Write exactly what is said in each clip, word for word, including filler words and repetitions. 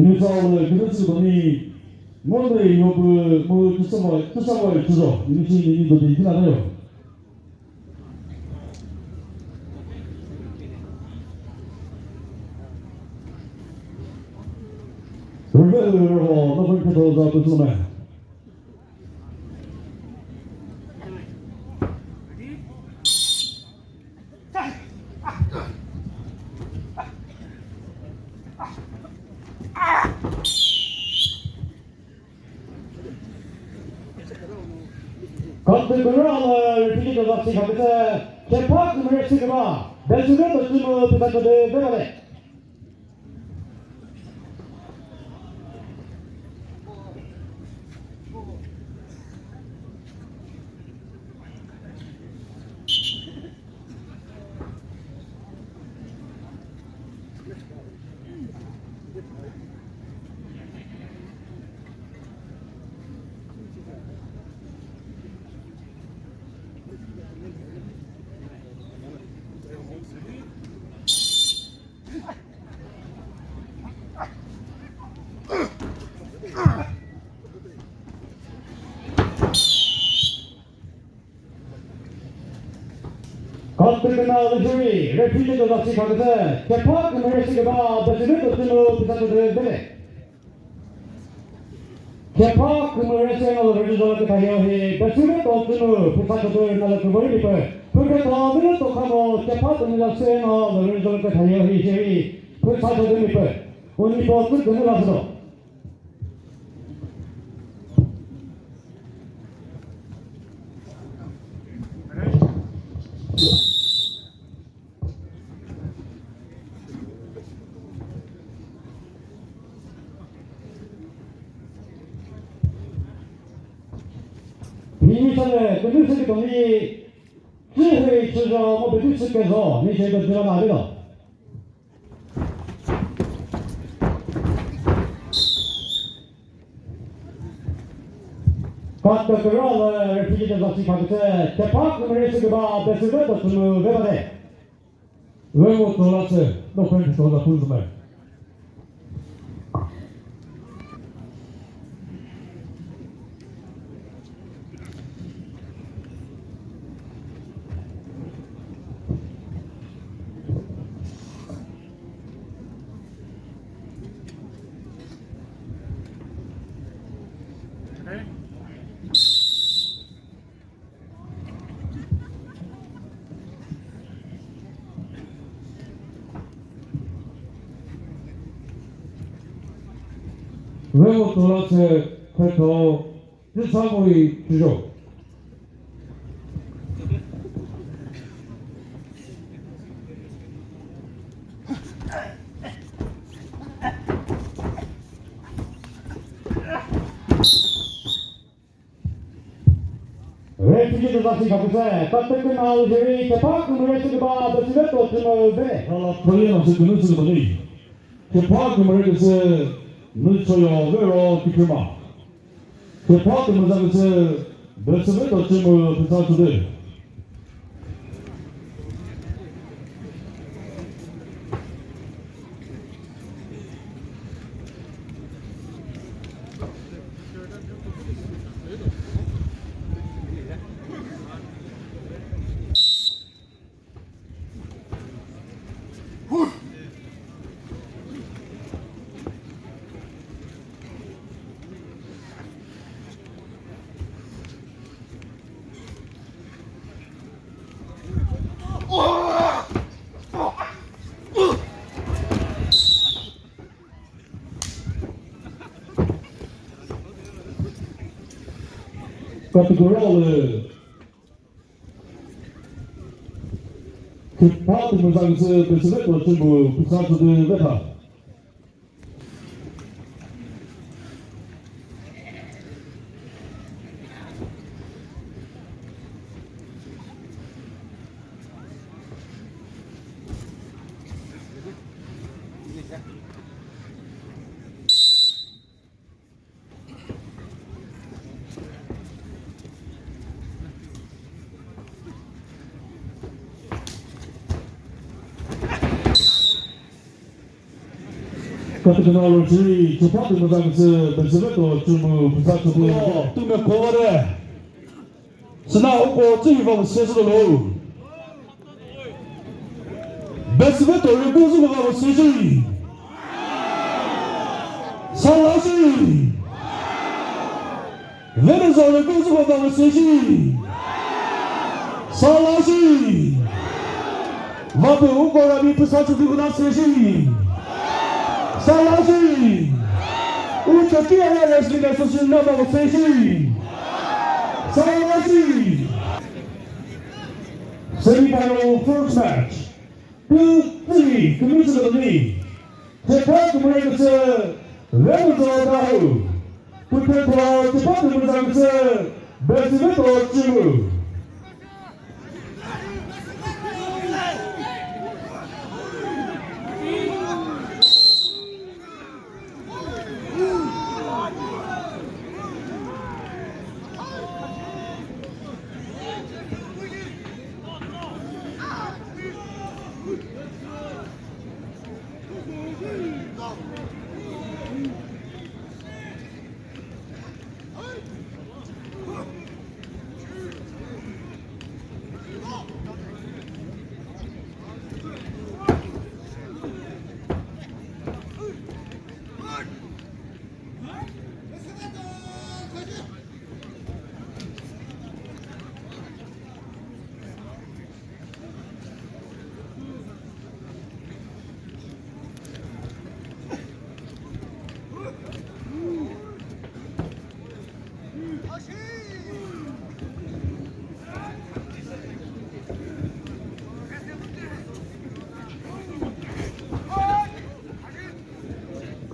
Ni sa le, ni si ni, mo le yo bu, mo tu sa wa, tu sa wa, tu so, ni si ni ni do di na yo. Rüve rüve ho, no fun khe to za tu su me. Kantü kürü alü referee de vakti khaküsü, kepha kümüre sü küma, Besühveto Cümu püsa küdü bebale. Kantü künalü jüri, referee de vakti khaküsü, kepha kümüre sü küma, Besühveto Cümu püsa küdü bele. Kepha kümüre sü ngo lü rüzho lü kütha yo hi, Besühveto Cümu püsa küdü nalü kümüre mi pü. Pü kütha minute to khamo, kepha kümüre sü ngo lü rüzho lü kütha yo hi, jüri püsa küdü mi pü. Uni po tsü künü la sü do. Ni sale, künü sü kütoni, tsü hui tsü zho, mo bü tsü küzho, ni sale küzho na bino. Kantü kürü alü referee de vakti khaküsü, kepha kümüre sü küma, Besühveto Cümu bebale. Vemo tsola sü, no fun khe to za pun zü me. Vemo tsola sü, khe to, tsü sa mo yi tsü zho. Referee de vakti khaküsü, kantü künalü jüri, kepha kümüre sü küma, Besühveto Cümu bebale. Ala proye na sü künü sü bale. Kepha kümüre küsü, Nüchoyo Vero Kikrima. Kepha kümüza küsü, Besühveto Cümu püsa küdü. Kantü kürü alü. Kepha kümüza küsü Besühveto Cümu püsa küdü beta. Kati kana lo chiri, chupati muzang se, bezebe to chumu, muzang chumu. Tume kovare. Sina uko tsi va se se lo. Besibe to ri kuzu va se se. Salasi. Vene zone kuzu va se se. Salasi. Vape uko ra mi pisa chuti kuna se se. Salasi. Uko ti ara resmi na se se na va se se. Salasi. Semifinal first match. Two three, kümüzü kümüzü. Tepa kümüzü kümüzü. Remzo Dahu. Pütüpro tepa kümüzü kümüzü. Besibe to chimu.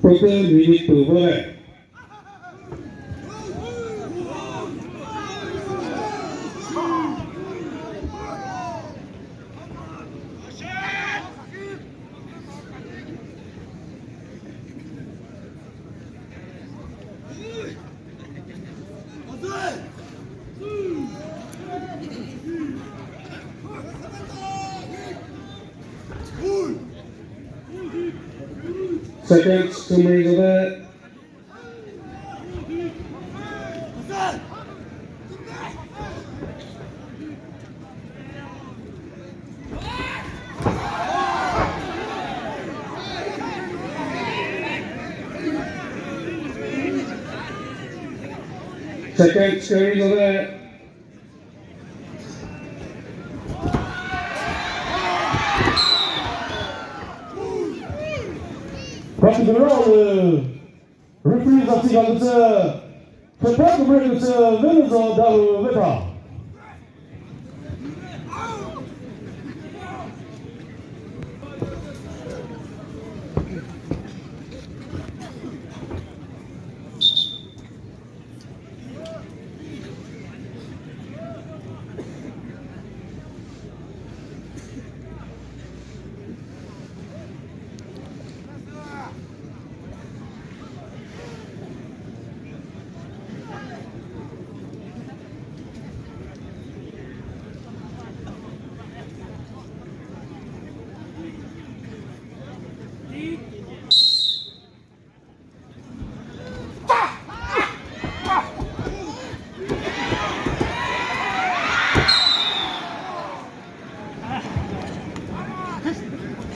Pete minute to go. Seconds to move. Second series of that. From the roll. Referee za siga kütsü, kepha kümüre kütsü, Venuzo Dawhuo vetha.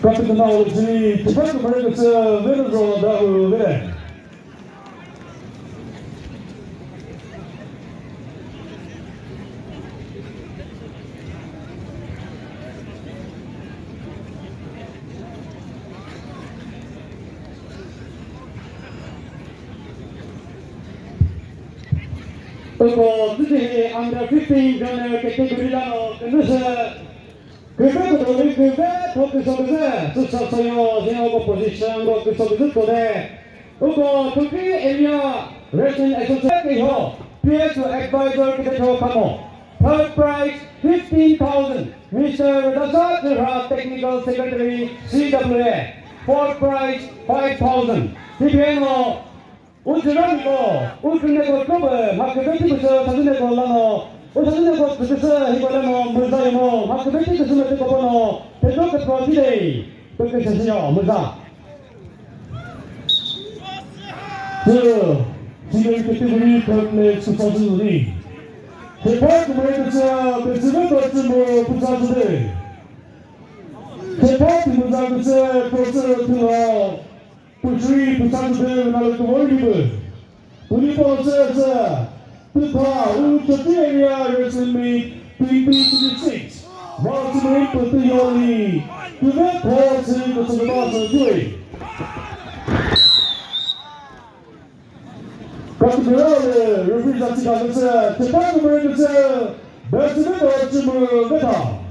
Kapitena ulüsini, tüpha kümüre kütsü, Venuzo Dawhuo ve. Uko tsühi under fifteen junior category lano künüsü. Küve kutoli küve tho küso küzü, tsüsa sayo, zino ko position ko küso küzü tode. Uko Chokri Area Wrestling Association kiho, P S O advisor küte tho kamo. Third prize, fifteen thousand, Mister Radasa Chehra, Technical Secretary, C W A. Fourth prize, five thousand. T P N O, Utsüraniko, utsüneko tropü, mha küve thi küsü thazüneko lano, uthazüneko tsüküsü hiko lano müza yomo, mha küve thi küsü mütüko pono, phetho kütro thidei, püküsü sünyo, müza. Senior category complex pütsa chü ni. Thepa kümüre kütsü, Betsime Dorjümü pütsa chü de. Thepa kümüza kütsü, Dorjü Thüla, püchri pütsa chü de, na le kümüre ni bü. Puni po sü sü, Tüpha, Uchopi area wrestling meet twenty twenty-six. Vatsumuri pütü yoli, küve pho sü kütsü küba sü tüi. Katü kürale, referee zatsi kakütsü, Tüpha kümüre kütsü, Betsime Dorjümü vetha.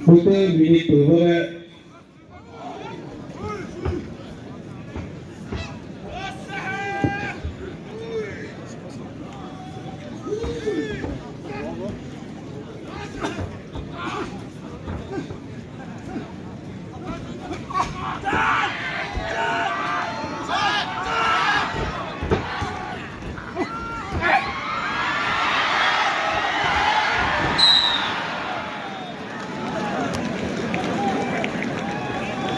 Pute minute püvüre.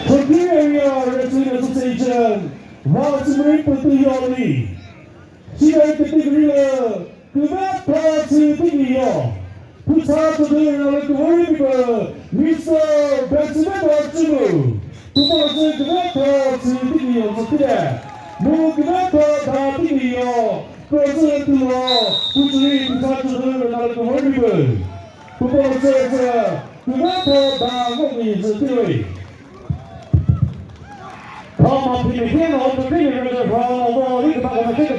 Chopi Area Wrestling Association, Vatsumuri pütü yoli. Senior category lü küve pho sü tiki yo. Pütsa chü de na le kümüre ni bü, Mister Betsime Dorjümü. Püpo sü küve pho sü tiki yo sü tide. Mu küve pho da tiki yo. Dorjü Thüla, püchri pütsa chü de na le kümüre ni bü. Püpo sü sü, küve pho da ngo ni sü tide. Thüma phimi khe no, tü phimi rüzü pha no, no, ri küta kümüre khe